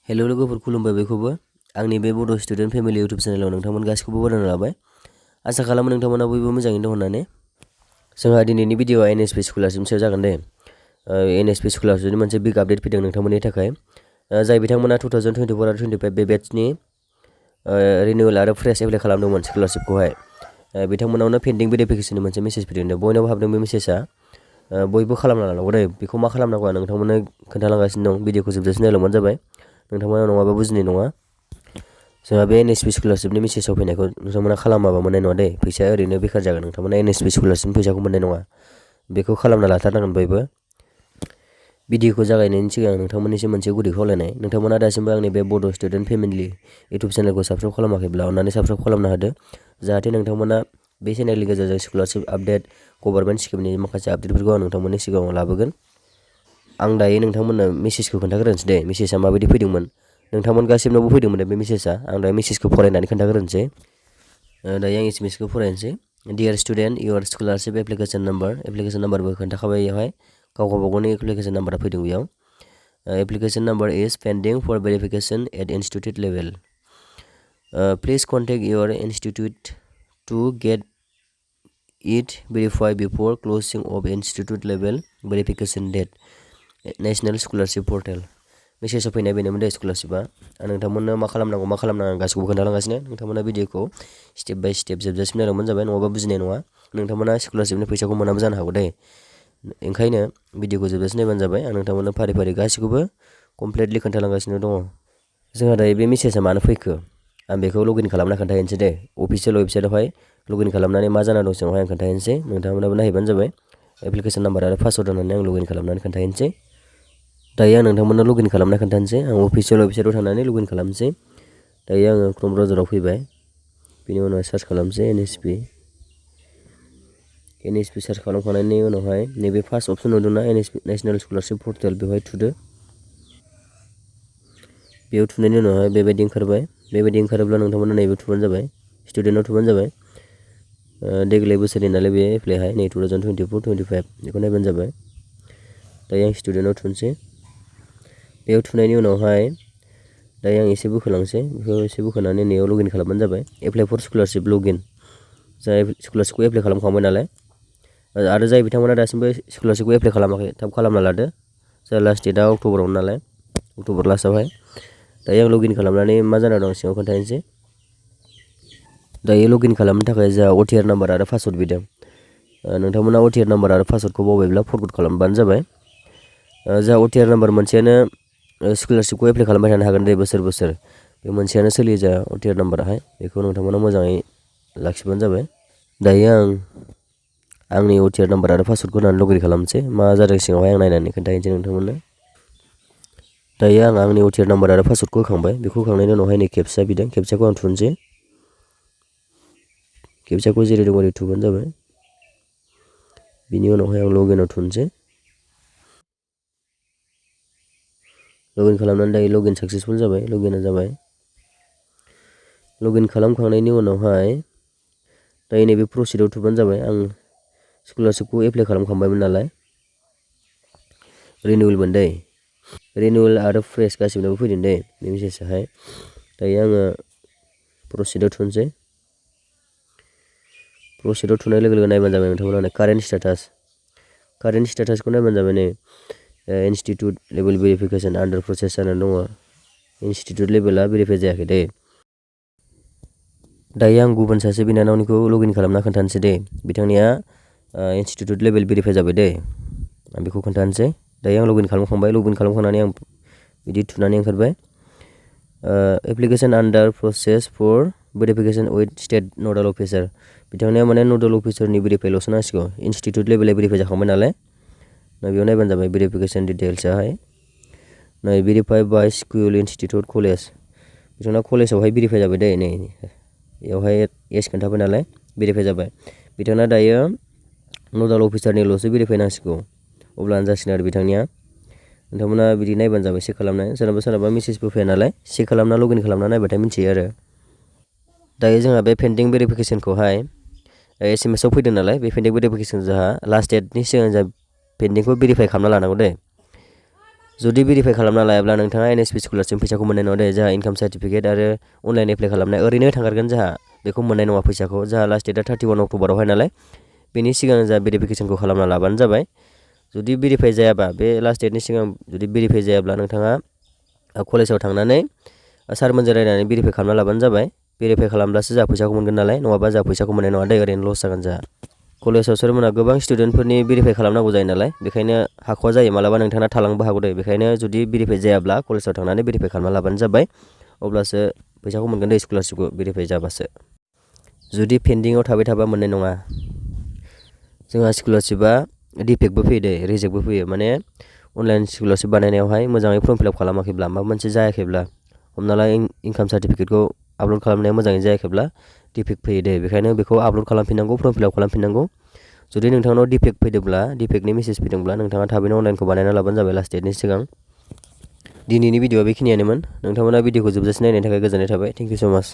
हेल' लोगोफोर खुलुमबाय बयखौबो आंनि बे बड' स्टुडेन्ट फेमिलि इउटुब चेनेलाव नोंथांमोन गासिखौबो बरायना लाबाय। आसा खालामो नोंथांमोना बयबो मोजाङैनो दं होननानै। जोंहा दिनैनि भिडिअ'आ एनएसपि स्कलारशिपनि सायाव जागोन दे। एनएसपि स्कलारशिपनि मोनसे बिग आपडेट फैदों नोंथांमोननि थाखाय। जाय बिथांमोना 2024 आरो 25 बे बेट्सनि रिनिउवेल आरो फ्रेश एप्लाइ खालामदोंमोन स्कलारशिपखौहाय, बिथांमोनावनो पेन्डिं भेरिफिकेसननि मोनसे मेसेज फैदों। बयनावबो हाबदों बे मेसेजआ। बयबो खालामना लानांगौ दे। बेखौ मा खालामनांगौ आं नोंथांमोननो खोन्थालांगासिनो दं। भिडिअखौ जोबजासिम नायलांबानो जाबाय। नोंथांमोना नङाबा बुजिनाय नङा। जोंहा बे एनएसपि स्कलारशिपनि मेसेजाव फैनायखौ नोंथांमोना खालामाबा मोननाय नङा दे। फैसाया ओरैनो बेखार जागोन। नोंथांमोना एनएसपि स्कलारशिपनि फैसाखौ मोननाय नङा। बेखौ खालामना लाथारनांगोन बयबो। भिडिअखौ जागायनायनि सिगां नोंथांमोननिसिम मोनसे गुरै खावलायनाय। नोंथांमोना दासिमबो आंनि बे बड' स्टुडेन्ट फेमिलि इउटुब चेनेलखौ साबस्क्राइब खालामाखैब्ला अननानै साबस्क्राइब खालामना होदो। जाहाथे नोंथांमोना बे चेनेलनि गेजेरजों स्कलारशिप आपडेट, गभर्नमेन्ट स्किमनि माखासे आपडेटफोरखौ आं नोंथांमोननि सिगाङाव लाबोगोन। आं दायो नोंथांमोननो मेसेजखौ खोन्थाग्रोनोसै दे। मेसेजआ माबायदि फैदोंमोन। नोंथांमोन गासिबनावबो फैदोंमोन बे मेसेजआ। आं दा मेसेजखौ फरायनानै खोन्थाग्रोनोसै। दायो आं एसएमएसखौ फरायनोसै। Dear student, your scholarship application नाम्बारबो खोन्थाखाबाय बेवहाय। गाव गावबागावनि एप्लिकेशन नाम्बारा फैदों बेयाव। Application number is pending for verification at institute level. Please contact your institute to get it verified before closing of institute level verification date. National scholarship portal. मेसेजाव फैनाय बेनोमोन दे स्कलारशिपआ। आं नोंथांमोननो मा खालामनांगौ मा खालामनाङा गासिखौबो खोन्थालांगासिनो। नोंथांमोना भिडिअखौ स्टेप बाय स्टेप जोबजासिम नायलांबानो जाबाय, नङाबा बुजिनाय नङा। नोंथांमोना स्कलारशिपनि फैसाखौ मोनाबो जानो हागौ दे। ओंखायनो भिडिअखौ जोबजासिम नायबानो जाबाय। आं नोंथांमोननो फारि फारि गासिखौबो कमप्लिटलि खोन्थालांगासिनो दङ। जोंहा दायो बे मेसेजआ मानो फैखो आं बेखौ लगइन खालामना खोन्थाहैनोसै दे। अफिसियेल वेबसाइटआवहाय लगइन खालामनानै मा जाना दं सिङावहाय आं खोन्थाहैनोसै। नोंथांमोनाबो नायहैबानो जाबाय। एप्लिकेशन नाम्बार आरो पासवर्ड होनानै आं लगइन खालामनानै खोन्थाहैनोसै। दायो आं नोंथांमोननो लगइन खालामना खोन्थानोसै। आं अफिसियेल वेबसाइटआव थांनानै लगइन खालामनोसै। दायो आङो क्रोम ब्राउजाराव फैबाय। बेनि उनाव सार्च खालामनोसै एनएसपि सार्च खालामखांनायनि उनावहाय नैबे फार्स्ट अप्शन नुदोंना एनएसपि नेशनेल स्कलारशिप पर्टेल, बेवहाय थुदो। बेयाव थुनायनि उनावहाय बेबायदि ओंखारबाय। बेबायदि ओंखारोब्ला नोंथांमोना नैबे थुबानो जाबाय। स्टुडेन्टआव थुबानो जाबाय। देग्लाय बोसोरनि नालाय बे एप्लाइहाय नै 2024-25 बेखौ नायबानो जाबाय। दायो आं स्टुडेन्टआव थुनोसै। बेयाव थुनायनि उनावहाय दायो आं एसे बोखोलांसै। बेखौ एसे बोखोनानै नैयाव लगइन खालामबानो जाबाय। Apply for scholarship login. जाय स्कलारशिपखौ एप्लाइ खालामखांबाय नालाय, आरो जाय बिथांमोना दासिमबो स्कलारशिपखौ एप्लाइ खालामाखै थाब खालामना लादो। जाय लास्ट डेटआ अक्ट'बरावनो नालाय, अक्ट'बर लास्टआवहाय। दायो आं लगइन खालामनानै मा जाना दं सिङाव खोन्थानोसै। दायो लगइन खालामनो थाखाय जोंहा अटिआर नाम्बार आरो पासवर्ड बिदों। नोंथांमोना अटिआर नाम्बार आरो पासवर्डखौ बावबायब्ला फरवर्ड खालामबानो जाबाय। जोंहा अटिआर नाम्बार मोनसेयानो स्कलारशिपखौ एप्लाइ खालामबाय थानो हागोन दे बोसोर बोसोर। बे मोनसेयानो सोलियो जोंहा अटिआर नाम्बाराहाय। बेखौ नोंथांमोना मोजाङै लाखिबानो जाबाय। दायो आं आंनि अटिआर नाम्बार आरो पासवर्डखौ होनानै लगइन खालामनोसै। मा जादों सिङावहाय आं नायनानै खोन्थाहैनोसै नोंथांमोननो। दायो आं आंनि अटिआर नाम्बार आरो पासवर्डखौ होखांबाय। बेखौ होखांनायनि उनावहाय नै केपचा बिदों। केपचाखौ आं थुनोसै। केपचाखौ जेरै दं ओरै थुबानो जाबाय। बिनि उनावहाय आं लगइनआव थुनोसै। लगइन खालामनानै दायो लगइन साक्सेसफुल जाबाय। लगइनआ जाबाय। लगइन खालामखांनायनि उनावहाय दायो नैबे प्रसिडआव थुबानो जाबाय। आं स्कलारशिपखौ एप्लाइ खालामखांबायमोन नालाय। रिनिउवेलमोन दै। रिनिउवेल आरो फ्रेश गासिबोनाबो फैदों दे बे मेसेजआहाय। दायो आङो प्रसिडआव थुनोसै। प्रसिडआव थुनाय लोगो लोगो नायबानो जाबाय नोंथांमोना कारेन्ट स्टेटासखौ नायबानो जाबाय। नै इन्स्टिट्यूट लेभेल भेरिफिकेशन आन्डार प्रसेस जानानै दङ। इन्स्टिट्यूट लेभेला भेरिफाइ जायाखै दे। दायो आं गुबुन सासे बिनानावनिखौ लगइन खालामना खोन्थानोसै दे। बिथांनिया इन्स्टिट्यूट लेभेल भेरिफाइ जाबाय दे। आं बेखौ खोन्थानोसै। दायो आं लगइन खालामखांबाय। लगइन खालामखांनानै आं बिदि थुनानै ओंखारबाय। Application under process for verification with state nodal officer. बिथांनिया माने नडाल अफिसारनि भेरिफाइल'सो नांसिगौ। इन्स्टिट्यूट लेभेला भेरिफाइ जाखांबाय नालाय। बेयाव नायबानो जाबाय भेरिफिकेशन डिटेल्सआहाय। नै verified by school institute college. बिथांना कलेजावहाय भेरिफाइ जाबाय दे। नै बेयावहाय एस खोन्थाबाय नालाय भेरिफाइ जाबाय। बिथांना दायो नडाल अफिसारनिल'सो भेरिफाइ नांसिगौ। अब्लानो जासिगोन आरो बिथांनिया। नोंथांमोना बिदि नायबानो जाबाय चेक खालामनाय। सोरनाबा मेसेजबो फैया नालाय चेक खालामना लगइन खालामना नायबाथाय मिन्थियो आरो। दायो जोंहा बे पेन्डिं भेरिफिकेशनखौहाय एसएमएसआव फैदों नालाय, बे पेन्डिं भेरिफिकेशन जोंहा लास्ट डेटनि सिगां जोंहा पेन्डिंखौ भेरिफाइ खालामना लानांगौ दे। जुदि भेरिफाइ खालामना लायाब्ला नोंथाङा एनएसपि स्कलारसिप फैसाखौ मोननाय नङा दे। जोंहा इनकाम सार्टिफिकेट आरो अनलाइन एप्लाइ खालामनाय ओरैनो थांगारगोन। जोंहा बेखौ मोननाय नङा फैसाखौ। जोंहा लास्ट डेटआ 31 अक्ट'बरावहाय नालाय बेनि सिगां जोंहा भेरिफिकेसनखौ खालामना लाबानो जाबाय। जुदि भेरिफाइ जायाबा बे लास्ट डेटनि सिगां जुदि भेरिफाइ जायाब्ला नोंथाङा कलेजाव थांनानै सारमोनजों रायनानै भेरिफाइ खालामना लाबानो जाबाय। भेरिफाइ खालामब्लासो जोंहा फैसाखौ मोनगोन नालाय, नङाबा जोंहा फैसाखौ मोननाय नङा दे, ओरैनो लस जागोन जोंहा। कलेजाव सारमोनहा गोबां स्टुडेन्टफोरनि भेरिफाइ खालामनांगौ जायो नालाय, बेखायनो हाख'वा जायो, मालाबा नोंथाङा थालांनोबो हागौ दे। बेखायनो जुदि भेरिफाइ जायाब्ला कलेजाव थांनानै भेरिफाइ खालामना लाबानो जाबाय, अब्लासो फैसाखौ मोनगोन दे स्कलारशिपखौ भेरिफाइ जाबासो। जुदि पेन्डिङाव थाबाय थाबा मोननाय नङा। जोंहा स्कलारशिपआ डिफेक्टबो फैयो दे, रिजेक्टबो फैयो। माने अनलाइन स्कलारशिप बानायनायावहाय मोजाङै फर्म फिलाप खालामाखैब्ला, माबा मोनसे जायाखैब्ला, हमना ला इनकाम सार्टिफिकेटखौ आपल'ड खालामनाया मोजाङै जायाखैब्ला डिफेक्ट फैयो दे। बेखायनो बेखौ आपल'ड खालामफिननांगौ, फर्म फिलाप खालामफिननांगौ। जुदि नोंथांनाव डिफेक्ट फैदोंब्ला, डिफेक्टनि मेसेज फैदोंब्ला नोंथाङा थाबैनो अनलाइनखौ बानायना लाबानो जाबाय लास्ट डेटनि सिगां। दिनैनि भिडिअआ बेखिनियानोमोन। नोंथांमोना भिडिअखौ जोबजासिम नायनायनि थाखाय गोजोननाय थाबाय। थेंक इउ स' माच।